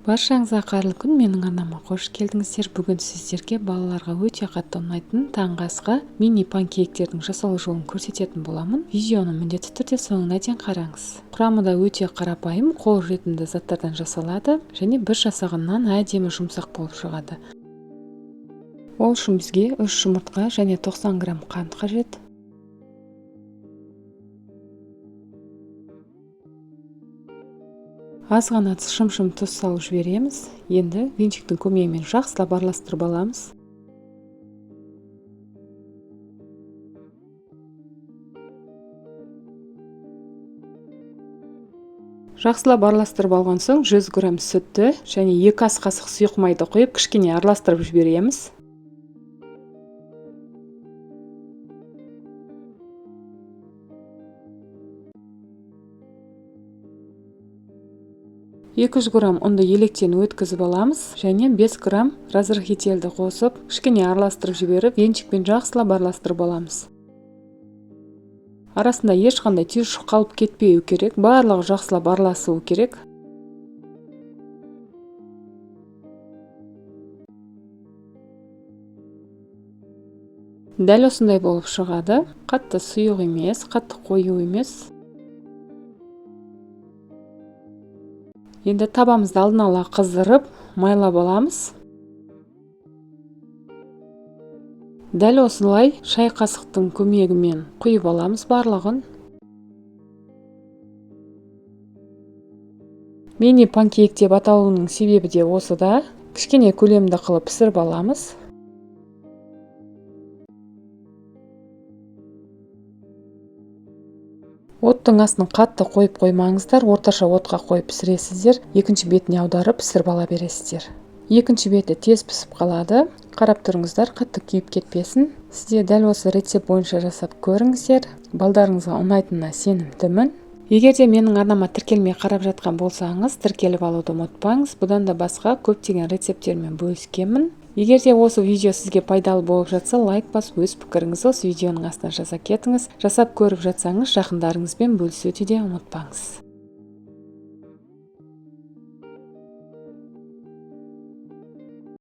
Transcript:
Баршаңызға қайырлы күн, менің арнама қош келдіңіздер. Бүгін сіздерге балаларға өте қатты ұнайтын таңғы асқа мини панкейктердің жасалу жолын көрсететін боламын. Видеоны міндетті түрде соңына дейін қараңыз. Құрамы да өте қарапайым, қолжетімді заттардан жасалады және бір жасағаннан әдемі жұмсақ болып шығады. Ол үшін бізге 3 жұмыртқа және 90 грамм қант қажет. Аз ғана шым-шым тұз салып жібереміз. Енді венчиктің көмегімен жақсылап араластырып аламыз. Жақсылап араластырып алған соң 100 грамм сүтті және 2 ас қасық сұйық майды құйып кішкене араластырып жібереміз. Екі жүз грамм ұнды електен өткізіп аламыз және 5 грамм разрыхителді қосып, кішкене араластырып жіберіп, венчикпен жақсылап араластырып аламыз. Арасында ешқандай түйіршік қалып кетпеу керек, барлығы жақсылап араласуы керек. Дәл осындай болып шығады. Қатты сұйық емес, қатты қою емес. Енді табамызды алдын ала қыздырып, майлап аламыз. Дәл осылай шай қасықтың көмегімен құйып аламыз барлығын. Мини панкейк деп аталуының себебі де осыда. Кішкене көлемді қылып пісіріп аламыз. Оттың астын қатты қойып қоймаңыздар, орташа отқа қойып пісіресіздер, екінші бетіне аударып пісіріп ала бересіздер. Екінші беті тез пісіп қалады. Қарап тұрыңыздар, қатты күйіп кетпесін. Сізде дәл осы рецепт бойынша жасап көріңіздер. Балдарыңызға ұнайтынына сенімдімін. Егер де менің арнама тіркелмей қарап жатқан болсаңыз, тіркеліп алуды ұмытпаңыз. Бұдан да басқа көптеген рецепттермен бөліскенмін. Егер де осы видео сізге пайдалы болып жатса, лайк басып өз пікіріңізді осы видеоның астына жаза кетіңіз. Жасап көріп жатсаңыз, жақындарыңызбен бөлісуді де ұмытпаңыз.